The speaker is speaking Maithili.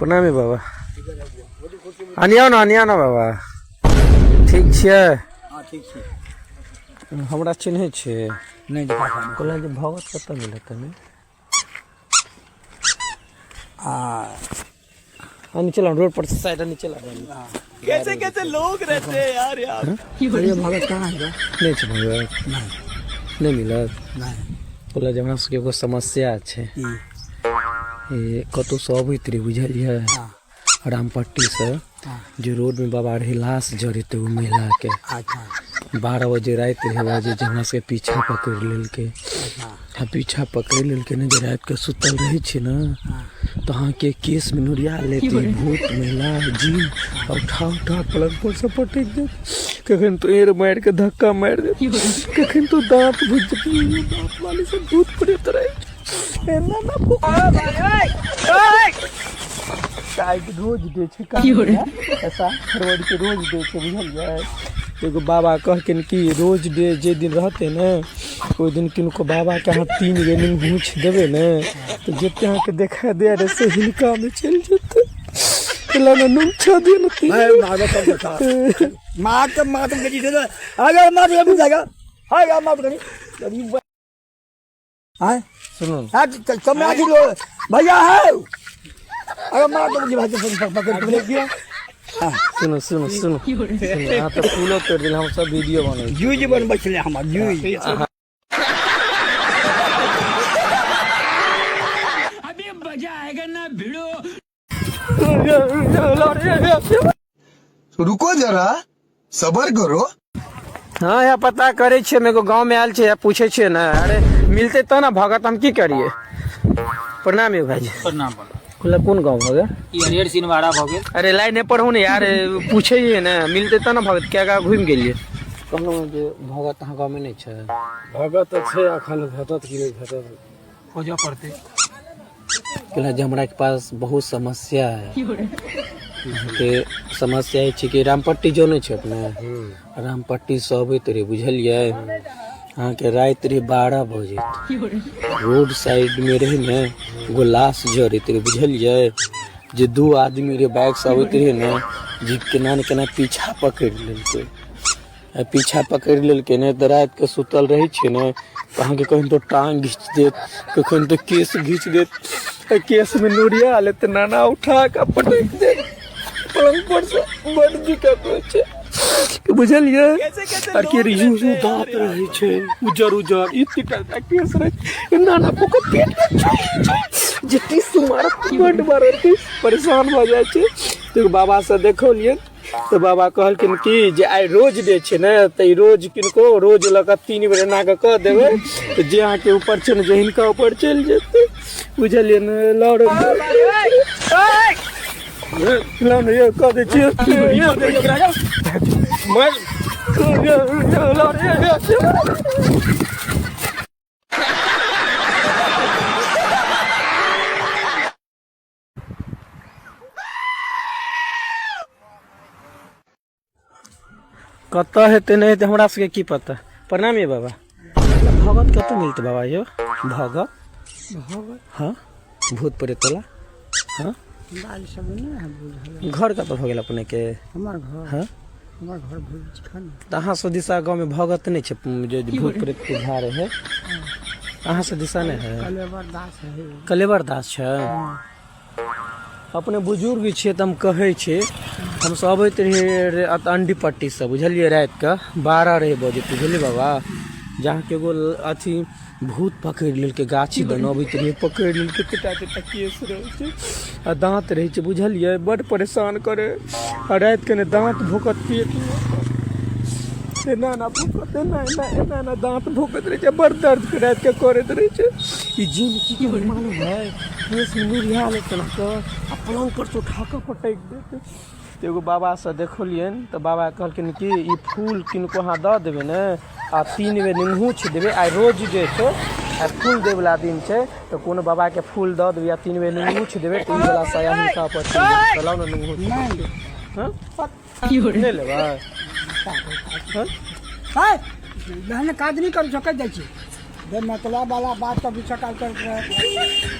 प्रणाम है बाबा। अनिया ना, अनिया ना बाबा। ठीक छियै? हाँ, ठीक छै। हमरा चिन्है छियै? नहि। कहलहुँ जे भगत कतऽ मिलत तनी? आ हाँ, नीचे लाओ, रोड पर से साइड नीचे लाओ। कैसे कैसे लोग रहते हैं यार यहाँ। ये भगत कहाँ है? नहि छै भगत? नहि मिलत? नहि। कहलहुँ जे हमरा सबके एगो समस्या छै। की? ए कतहु से अबैत रही, बुझलियै? हाँ। रामपट्टी से। हाँ। जे रोड में बाबा रहे, लाश जरेतै ओ महिला के। 12 बजे राति रहे बाजे, जे हमरा सबके पीछा पकड़ि लेलकै। अच्छा। आ पीछा पकड़ि लेलकै ने, जे रातिके सुतल रहै छी ने, तऽ अहाँके केशमे नुरिया लेतै भूत, महिला, जिन, आ उठा उठा पलंग पर से पटकि देत। कखन तो एड़ मारि के धक्का मारि देत, कखन तो दाँत भुजि देत। दाँत वाली सब भूत प्रेत रहै छै। एना ना काल्हि रोज दै छै, ऐसा फरवरी के रोज दै छै, बुझलियै? एगो बाबा कहलखिन कि रोज डे जे दिन रहतै ने, ओहि दिन किनको बाबाके अहाँ 3 गो निमहूछ देबै ने, तऽ जते अहाँके देखा दे रे से हिनकामे चलि जेतै। एला ने नुमछा दिअ ने तीन गो। मार मार तो मार तो गई थे अगर मार तो जाएगा। हां यार, मार तो कहीं हां। सुनू ने। हाँ, कम आज लो भैया है, अगर मार तो मुझे भाई पकड़ पकड़ तुमने किया। सुनू सुनू सुनू सुनू, अहाँ तऽ फूलो तोड़ि देल, हम सब वीडियो बनै छी। जूझ बन बचले हमार जूझ। रुको जरा, सबर करो। हाँ, यहाँ पता करै छियै, हम एगो गाँव में आयल छियै, यहाँ पूछै छियै ने। अरे मिलते तऽ ने भगत, हम की करियै? प्रणाम यौ भाईजी। प्रणाम प्रणाम। कहलक कोन गाँव भऽ गेल? ई हरिहर सिनवारा भऽ गेल। अरे लाइने पर हूँ ने यार, पूछै छियै ने, मिलते तऽ ने भगत। क्या गाँव घुमि गेलियै? कहलहुँ जे भगत अहाँ गाँवमे नहि छै? भगत तऽ छै, एखन भेटत कि नहि भेटत। खोजऽ पड़तै। कहलक जे हमरा के पास बहुत समस्या है। अहाँके समस्या ई छै कि रामपट्टी जो नहि छै अपने, रामपट्टी से अबैत रही, बुझलियै? अहाँके राति रहे 12 बजे, रोड साइड में रहे ने, एगो लाश जरैत रहे, बुझलियै? जे 2 आदमी रहे, बाइक से अबैत रहे ने, जे केना ने केना पीछा पकड़ि लेलकै। आ पीछा पकड़ि लेलकै ने, तऽ रातिके सुतल रहै छियै ने, तऽ अहाँके कखन तो टाँग घीच देत, कखन तो केश घीच देत, आ केशमे नुरिया लेत, नाना उठा कऽ पटकि देत पलंग पर से। बड दिक्कत होइ छै, बुझलियै? कैसे आर के लोग यूं रहते यूं हैं दाँत यार यहाँ। रहै छै उज्जर उज्जर, इतनी टा केश रहै छै, नाना पोकर पेट मे छुई छै जे टीसू मारत, बड मारत, परेशान भऽ जाइ छै। तऽ बाबा से देखौलियै तऽ बाबा कहलखिन कि जे आइ रोज डे छै ने, तऽ ई रोज किनको रोज लऽ कऽ 3 बेर एना कऽ कऽ देबै, तऽ जे अहाँके ऊपर छै ने, जे हिनका ऊपर चलि जेतै, बुझलियै ने? लड़ लऽ ने यौ, कऽ दै छियै। कतऽ हेतै नहि हेतै हमरा सबके की पता। प्रणाम ये बाबा। भगत कतऽ मिलतै बाबा यौ? भगत? हाँ, भूत प्रेत वाला। हाँ, घर कतऽ भऽ गेल अपने के? हमर घर? हाँ। हमर घर भेल खाना। तऽ अहाँ सब दिशा गाँवमे भगत नहि छै जे भूत प्रेत के झाड़े है? अहाँ सब दिशा नहि है? कलेवर दास है। कलेवर दास छै। अपने बुजुर्ग छियै तऽ हम कहै छी, हमसब अबैत रहियै अंडी पट्टीसँ, बुझलियै? रातिके 12 रहै बजैत, बुझलियै बाबा? जहाँके एगो अथी भूत पकड़ि लेलकै, गाछी दने अबैत रहियै, पकड़ि लेलकै। टटा टटा केश रहै छै आ दाँत रहै छै, बुझलियै? बड्ड परेशान करै। आ रातिके ने दाँत भोकत पेटमे, एना एना भोकत, एना एना एना एना दाँत भोकैत रहै छै, बड़ दर्द रातिके करैत रहै छै। ई जिन की करै मालूम है? केश नुरिया लेत एना कऽ आ पलंग पर से उठा कऽ पटकि देत। तऽ एगो बाबासँ देखौलियनि तऽ बाबा कहलखिन कि ई फूल किनको अहाँ दऽ देबै ने आ 3 बेर निमहूछ देबै। आइ रोज जे छै, आइ फूल दैवला दिन छै, तऽ कोनो बाबाके फूल दऽ देबै आ 3 बेर निमहूछ देबै तऽ ई वला साया हिनका पर चलि जेतै। तऽ लाउ ने निमहूछ। हँ, नहि लेबै? हाय, बहन, काज नहीं करू सकै जाइ छी बे मतलब वाला बात सब सकाल करैत रहे।